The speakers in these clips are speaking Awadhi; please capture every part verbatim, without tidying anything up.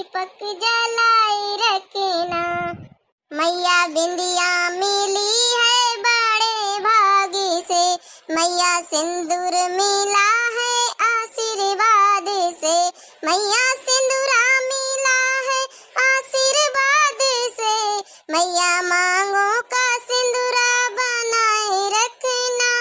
दीपक जलाए रखना। मैया बिंदिया मिली है बड़े भाग से, मैया सिंदूर मिला है आशीर्वाद से, मैया सिंदूरा मिला है आशीर्वाद से, मैया मांगों का सिंदूरा बनाए रखना,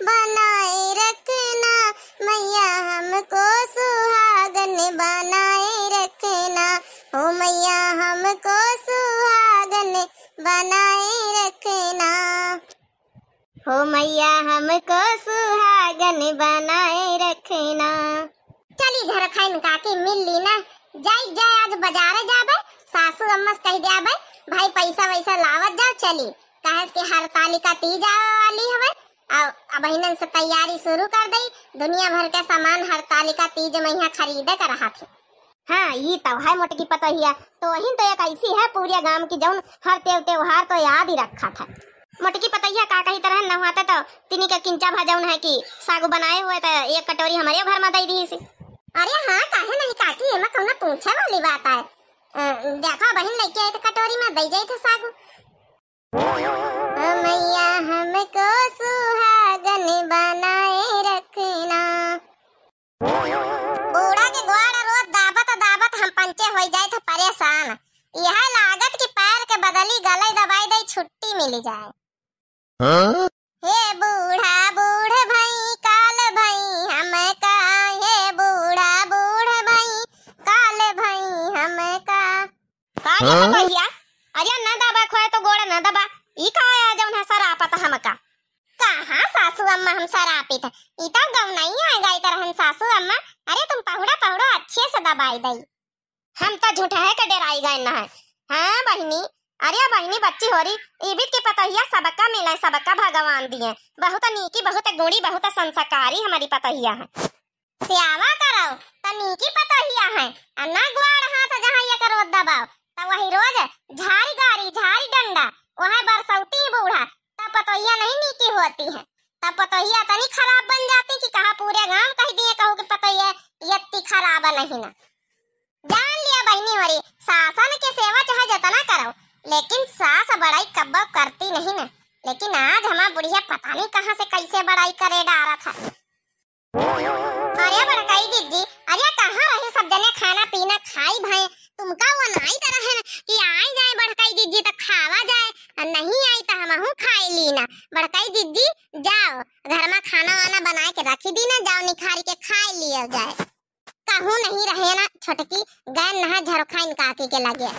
बनाए रखना, मैया हमको सुहागन बनाए रखना, हो मैया हमको सुहागन बनाए रखना, हो मैया हमको सुहागन बनाए रखना। चली झरखाइन काकी मिल ली ना, जाई जाए आज बाजारे जाबे, सासू अम्मा से कह द्याबे, भाई पैसा वैसा लावत जाओ, चली, काहे कि हरतालिका तीज आवे वाली हवे, अब अबहिनन से तैयारी शुरू कर दई, दुनिया भर के सामान हरतालिका तीज में यहाँ खरीदे के रहत है। हाँ, ई तब है मोटकी पतोहिया, तोहिन तो एक ऐसी है पूरे गांव की जौन हर तेव त्योहार तो याद ही रखत है। मोटकी पतोहिया का कही तरह नहुआते तो तिनी के किंचा भा जौन है कि सागू बनाए हुए तो एक कटोरी हमरे घर में दे दी सी। अरे हाँ, काहे नहीं काकी, एमा कौनो पूछे वाली बात है। अ, देखो बहिन लेके आई तो कटोरी में दे जाई थे सागू। ओ मैया हमको सुहागन बनाए रखना। बूढ़ा के गोड़ रोज दाबत दाबत हम पंचे होई जाए थे परेशान। यह लागत कि पैर के बदली गले दबाई दे छुट्टी मिली जाए। हाँ? हे बूढ़ा बूढ़ भई काल भई हमका, हे बूढ़ा बूढ़ भई काल भई हमका। का रे हाँ? पतोहिया? अरे ना दबा खोए तो गोड़ ना दबा। ई का आया जौन है सरापत हमका? कहाँ सासू अम्मा हम सरापित? ई तो गौनई आ गई तरहन सासू अम्मा। अरे तुम पहुड़ा पहुड़ा अच्छे से दबाई दई। हम तो झूठा है के डेराई गए ना है। हाँ बहिनी, अरे बहिनी बच्ची होरी, ई बीत के पतोहिया सबका मिले, सबका भगवान दिए। बहुत नीकी, बहुत गुणी, बहुत संस्कारी हमारी पतोहिया है। स्यावा करो, त नीकी पतोहिया है, आ ना ग्वाड़ हाथ जहाँ ये करो दबाओ, त वही रोज झारी गारी, झारी डंडा, वहाँ बरसौती बूढ़ा, त पतोहिया नहीं नीकी होती है, त पतोहिया तनी खराब बन जाती कि कहाँ पूरे गांव कह दिए कहू कि पतोहिया यत्ती खराब नहीं ना। जान लिया बहिनी होरी, सासन के सेवा चाहे जतना करो, लेकिन सास बड़ाई कब्बो करती नहीं ना। लेकिन आज हमार बुढ़िया पता नहीं कहाँ से कैसे बड़ाई करे डारा था। अरे बड़काई जिज्जी, अरे कहाँ रहे सब जने खाना पीना खाई भए? तुमका वो नाई तो रहे न कि आई जाए बड़काई जिज्जी तो खावा जाए, और नहीं आई तो हमहू खाए ली ना। बड़काई जिज्जी जाओ, घर में खाना वाना बनाए के रखी दी ना, जाओ निखारी के खाए लिया जाए। कहूँ नहीं रहे ना छोटकी, गए नहा झरखाइन काकी के लगे।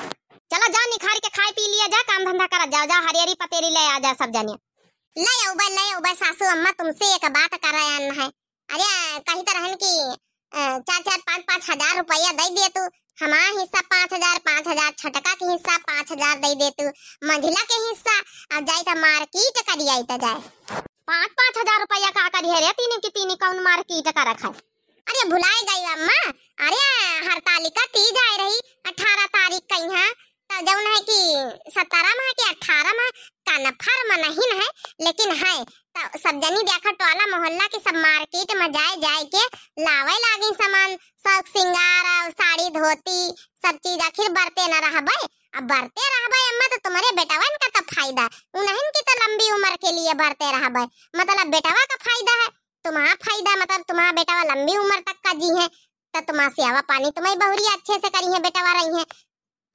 चलो जाओ निखारी के खाए पी लिया जाए, काम धंधा करा जाओ, जाओ हरियरी पतेरी ले आ जाए सब जने। ले अउबे, ले अउबे सासू अम्मा, तुमसे एक बात करे आन है। अरे, कही तो रहन कि, अ, चार चार पाँच पाँच हजार रुपया दे दिए तू, हमार हिस्सा पाँच हजार, पाँच हजार, छोटका के हिस्सा पाँच हजार दे दे तू, मंझिला के हिस्सा, अब जाई त मार्केट करी आई त जाए। पाँच पाँच हजार रुपया का करी है रे, तीनी की तीनी कौन मार्केट का रखा है? अरे भुलाए गई अम्मा, अरे हरतालिका तीज आए रही अठारह तारीख कहीं, त जौन है कि सत्रह मा कि अठारह मा, कन्फर्म नहीं है, लेकिन है। त सब जनी देखा टोला मोहल्ला के सब मार्केट मा जाए जाए के लावे लागी सामान, शौक सिंगार और साड़ी धोती सब चीज। आखिर बरते न रहबे, अब बरते रहबे अम्मा तो तुम्हारे बेटवन का तो फायदा, उन्हन की तो लंबी उम्र के लिए बरते रहबे, मतलब बेटवा का फायदा है, तुम्हारा फायदा, मतलब तुम्हारा बेटवा लंबी उम्र तक का जी है, तो तुम्हारा सेवा पानी तुम्हारी बहुरी अच्छे से करी है, बेटवा रही है।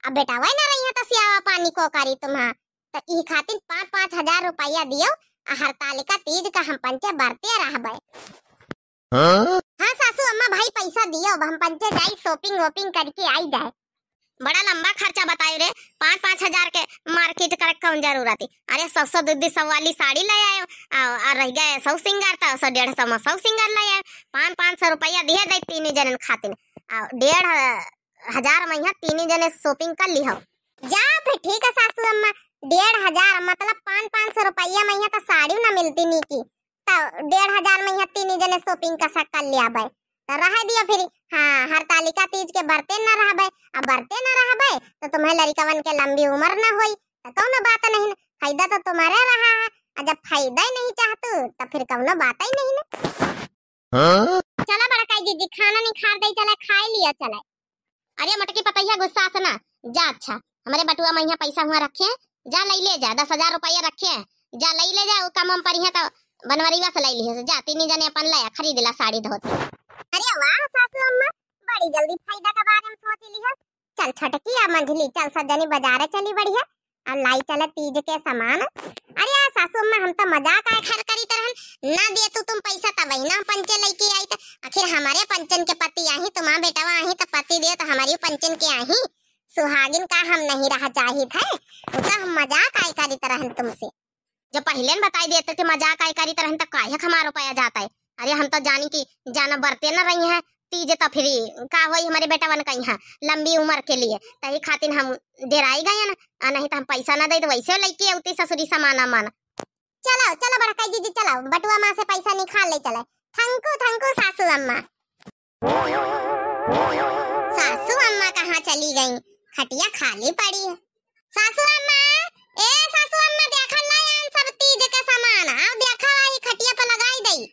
अब बेटा वही ना रही है तो सियावा पानी को करी तुम्हा। तो ई खातिर पाँच पाँच हजार रुपया दियो, आ हरतालिका तीज का हम पंचे बरते रहबे। हाँ? हाँ सासू अम्मा भाई पैसा दियो, अब हम पंचे जाई shopping वॉपिंग करके आई जाए। बड़ा लंबा खर्चा बताई रे, पाँच पाँच हजार के मार्केट करे कौन जरूरत है? अरे सौ सौ दो दो सौ वाली साड़ी ले आयो, आ, आ रह गए सौ सिंगार, तो सौ डेढ़ सौ में सौ सिंगार ले आयो, पाँच पाँच सौ रुपया दिए दे तीन जने खातिर, आ डेढ़ हजार में यहाँ तीन जने shopping कर लिहो। जा फिर ठीक है सासू अम्मा, डेढ़ हजार मतलब पाँच पाँच सौ रुपया में यहाँ तो साड़ी ना मिलती नीकी, तो डेढ़ हजार में यहाँ तीन जने shopping का सब कर लिया बे, तो रह दियो फिर। हाँ, हरतालिका तीज के बरते ना रहबे, अब बरते ना रहबे तो तुम्हें लड़िकवन के लंबी उम्र ना होई, तो कौनो बात नहीं, फायदा तो तुम्हारे रहा है, और जब फायदा ही नहीं चाहतू तो फिर कौनो बात ही नहीं ना। हाँ? चला बड़काई दीदी, खाना निखार दे, चला खाए लिया, चला। अरे मोटकी पतोहिया, गुस्सा से ना जा। अच्छा, हमरे बटुआ मइहाँ पैसा हुआँ रखे हैं, जा लइ ले जा, दस हजार रुपया रखे हैं, जा लइ ले जा, उ काम हम परिहे तो बनवरिया से लइ लिहे से, जा तीनी जने अपन लया खरीद ला साड़ी धोती। अरे वाह सासू अम्मा, बड़ी जल्दी फायदा के बारे में सोच लिहे। चल छोटकी आ मंझली, चल सब जनी बजारे चली बढ़िया, आ लाई चले तीज के सामान। अरे यार सासू अम्मा, हम तो मजाक आए खैर करीत रहन, ना दिए तू तुम पैसा तब ही ना हम पंचे लइके आई, त आखिर हमारे पंचन के पति आही, तुम्हार बेटवा आही त पति दिए त हमारी पंचन के आही। सुहागिन का हम नहीं रह चाहित है, उ तो हम मजाक आए करीत रहन तुमसे। जो पहिले न बताई देते थे मजाक आए करीत रहन त काहे हमार रुपया जाता है। अरे हम तो जानी कि जाना बरते न रही हैं, तीज तो फिर का होई हमरे बेटवन कइहाँ लंबी उम्र के लिए, तही खातिर हम डेराई गए न, आ नहीं तो हम पैसा न दे तो वैसे लइके अउती ससुरी सामान अमान। चलो चलो बड़का जीजी, चलो बटुआ माँ से पैसा निकाल ले चले। थैंक यू थैंक यू सासू अम्मा। सासू अम्मा कहाँ चली गई? खटिया खाली पड़ी है। सासू अम्मा, ए सासू अम्मा, देखा लायन सब तीज के सामान, आओ देखा आई खटिया पर लगाई दई।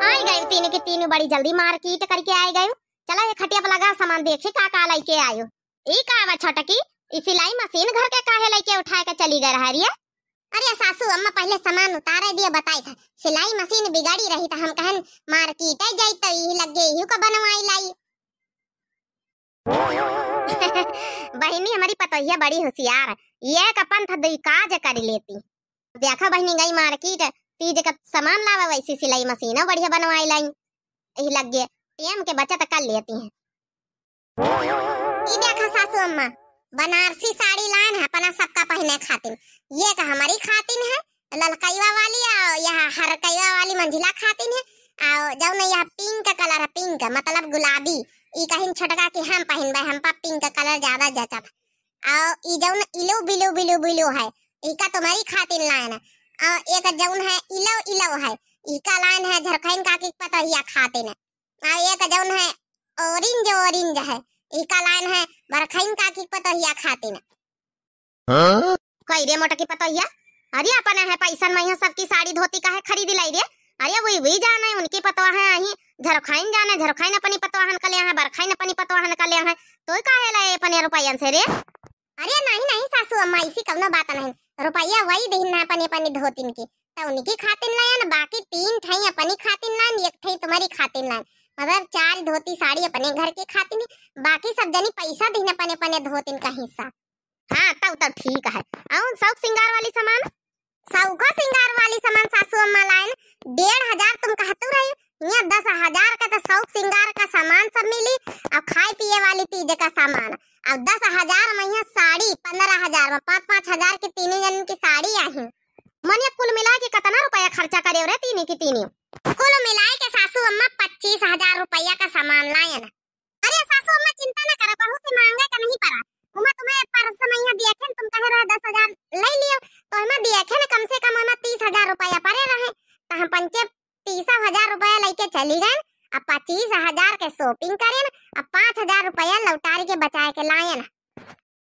आई गई तीन की तीन बड़ी जल्दी मार्केट करके आई गई। चला ये खटिया पर लगा सामान, देखी का का लइके आयो। ई का बा छोटकी, ई सिलाई मशीन घर के काहे लइके उठाए के चली गए रहा रिया? अरे सासू अम्मा, पहिले सामान उतारे दिए, बताई था सिलाई मशीन बिगड़ी रही त हम कहन मार्केट जाई त यही लगे यही को बनवाई लाई। बहिनी हमारी पतोहिया बड़ी होशियार, ये का पंथ दुई काज कर लेती। देखा बहिनी गई मार्केट, तीज का सामान लावा, वैसी सिलाई मशीन बढ़िया बनवाई लाई, यही लगे टेम के बचत कर लेती हैं। ई देखा सासू अम्मा, बनारसी साड़ी लाइन है अपना सबका पहने खातिन। ये का हमारी खातिन है ललकैवा वाली, और यह हरकैवा वाली मंझिला खातिन है, और जौन यह पिंक कलर है, पिंक मतलब गुलाबी, ई कहिन छोटका कि हम पहिनबे, हम पा पिंक कलर ज्यादा जचत। और ई जौन इलो बिलो बिलो बिलो है, ई का तुम्हारी खातिन लाइन है। और एक जौन है इलो इलो है, ई का लाइन है झरखैन काकी पतोहिया खातिन है। आ एक जौन है orange orange है, इका लाइन है बरखैन काकी पतोहिया खातिन। हाँ? कई रे मोटकी पतोहिया, अरे अपने है पैसन में यहाँ सबकी साड़ी धोती काहे खरीद लाई रे? अरे वही वही जाने उनकी पतोह है, अही झरखैन जाने, झरखैन अपनी पतोहन कले हैं, बरखैन अपनी पतोहन कले हैं, तो काहे लाए अपने रुपयन से रे? अरे नहीं नहीं सासू अम्मा, ऐसी कौनो बात नहीं। रुपया वही दीन ना अपने अपने धोतिन की, तो उनकी खातिन लायन, बाकी तीन ठई अपनी खातिन लायन, एक ठई तुम्हारी खातिन लायन। मतलब चार धोती साड़ी अपने घर के खातिन, बाकी सब जनी पैसा दीन अपने अपने धोतिन का हिस्सा। हाँ तब तब ठीक है। और शौक सिंगार वाली सामान? शौको सिंगार वाली सामान सासू अम्मा लायन, डेढ़ हजार तुम कहतू रही, यहाँ दस हजार का तो शौक सिंगार का सामान सब मिली, और खाए पिए वाली तीज का सामान, और दस हजार में यहाँ साड़ी, पन्द्रह हजार में पाँच पाँच हजार की तीनी जन की साड़ी आही। मने कुल मिला के कितना रुपया खर्चा करे रे तीनी की तीनी? कुल मिला के सासू अम्मा पच्चीस हजार रुपया का सामान लायन। अरे सासू अम्मा चिंता न करो, कहूँ से मांगे का नहीं पड़ा। उमा तुम्हें परस में यहाँ दिया थे, तुम कहे रहे दस हजार ले लियो, तो हमें दिया थे ना, कम से कम हमें तीस हजार रुपया पड़े रहे, तो हम पंचे तीस हजार रुपया लेके चली गए, अब पच्चीस हजार के shopping करेन, अब पाँच हजार रुपया लौटार के बचाए के लायन।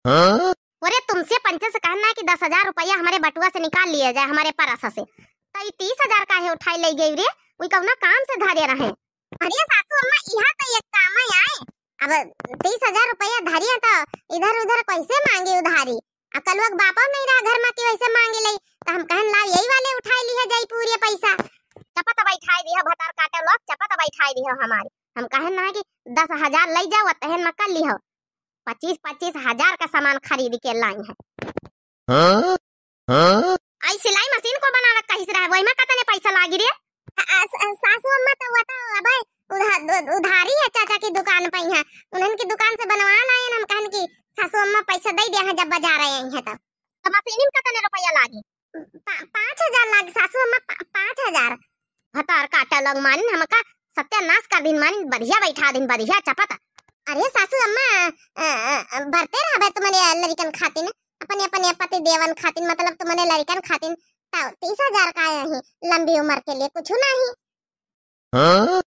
हाँ? अरे तुमसे पंचे से कहना है कि दस हजार रुपया हमारे बटुआ से निकाल लिया जाए, हमारे परस से, तो ये तीस हजार काहे उठाई ले गई रे? वही कौना काम से धरे रहे? अरे सासू अम्मा, यहाँ तो एक काम आए। अब तीस हजार रुपया धरिए तो इधर उधर कैसे मांगी उधारी? आ कलुआ के बापो नहीं रहा घर में कि वैसे मांगी लई, तो हम कहन ला यही वाले उठाई लिहे जाई पूरे पैसा। चपत बैठाई दिया भतार काटे लोग, चपत बैठाई दिया हमारी। हम कहन ना कि दस हजार लई जाओ, तहन में कर लिहो। पच्चीस पच्चीस हजार का सामान खरीद के लाई है। हाँ? हाँ? आई सिलाई मशीन को बनावे कहिस रहे, वही में कतने पैसा लागी रे? आ, आ, स-, सासू अम्मा तो वो तो अबे उधा-, उ-, उधारी है चाचा की दुकान पे यहाँ, उन्हन की दुकान से बनवा लाए हम कहन की सासू अम्मा पैसा दे दे हैं जब बाजार आए हैं तब। तो मशीन में कतने रुपया लागी? पा-, पाँच हजार लागी सासू अम्मा, पा-, पाँच हजार। भतार काटा लग मानिन हमका सत्यानाश कर दिन मानिन, बढ़िया बैठा दिन, बढ़िया चपत। अरे सासू अम्मा, अ, अ, अ, बरते रहबे तुम्हारे लड़कन खातिन, अपने, अपने पति देवन खातिन, मतलब तुम्हारे लड़कन खातिन, तो तीस हजार का आया ही, लंबी उम्र के लिए कुछ नहीं। हाँ?